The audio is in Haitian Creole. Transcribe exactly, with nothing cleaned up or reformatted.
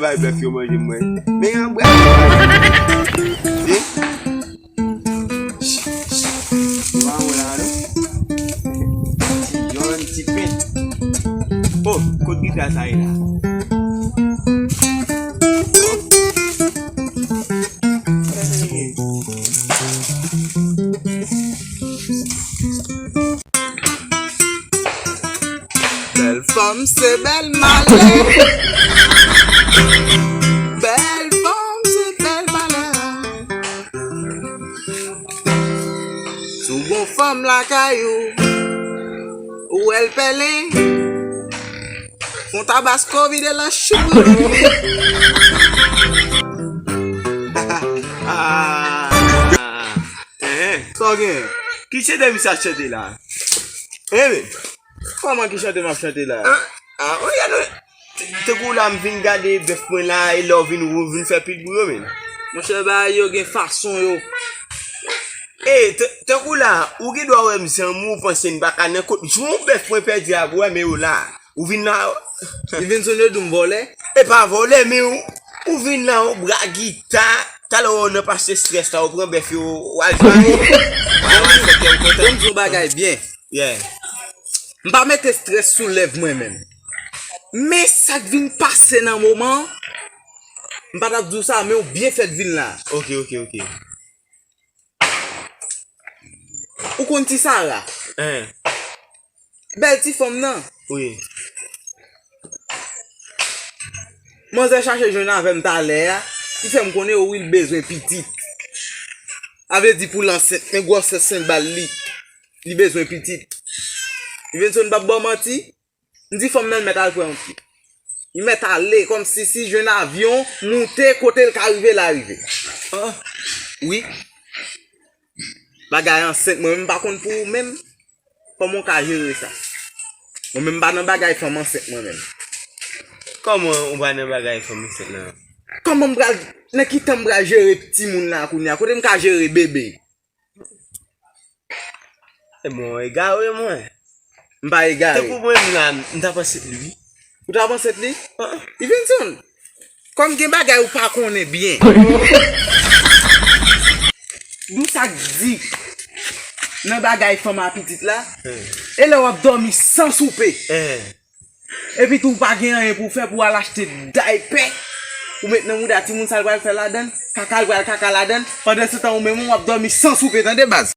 Bay bèf yo manje mwen. Men yon bwa. Yo pa wè la non. Ti John, ti Pete. Oh, kot gita sa ye la? Bèl fanm se bèl malè. Bèl fanm se bèl malè. Si w gon fanm lakay ou, ou wè l pèlen, fon tabasko vide lan chou. Ah, eh, sa w gen? Ki chante misye ap chante la? Eh, men, kòman ki chante m ap chante la? Ah, ah, oh, gade, tankou la m vin gade bèf mwen la, e lè w vin, ou vin fè pit bri yo, men. Monchè, bagay yo gen fason yo. E, t-, tankou la, ou gen dwa wè m zanmi w, ou panse n pa ka nan kot. Jwenn yon bèf mwen pèdi a, ou wè, men yo la. Ou vin la. Stevenson, yo di m vòlè? E pa vòlè, men ou, ou vin la, ou bra gita. Talè w nan pase estrès la, ou pran bèf yo, w al jwaye. Ou al fè kè w kontan. Bon, m di yon bagay byen. Yeah. M pa mete estrès sou lèv mwen menm. Men sa k vin pase nan moman an, m pa t ap di w sa, men w byen fèt vin la. Ok, ok, ok. Ou konn Ti Sara? Hein. Bèl ti fanm nan. Wi. Manzè chache jwenn avè m talè a, li fè m konnen wi l bezwen pitit. Sa vle di pou l ansent, men gwosès senbal li, li bezwen pitit. Stevenson p ap ba w manti. M di fanm nan l mèt al pran yon fi. Li mèt ale, kòmsi si jwenn avyon, moute, kote l ka rive, l a rive. Ah, wi. Bagay ansent, mwen menm m pa konn pou ou menm. Kòman w ka jere sa? Mwen menm m pa nan bagay fanm ansent, mwen menm. Kòman ou pa nan bagay fanm ansent nan? Kòman m pral, nan ki tan m pral jere timoun la kounye a? Kote m ka jere bebe? E bon, egare mwen. M pa egare. Tankou mwen menm la, m t ap ansent li wi. Ou t ap ansent li? Stevenson, kòm gen bagay ou pa konnen byen. Di w sa k di nan bagay fanm a pitit la, e lè w ap dòmi san soupe. Epi tou, ou pa gen anyen pou w fè pou w al achte daypè. Ou met nan mouda timoun, sa l pral fè ladan l? Kaka l pral kaka ladan l. Pandansetan, ou menm, w ap dòmi san soupe, tande, baz.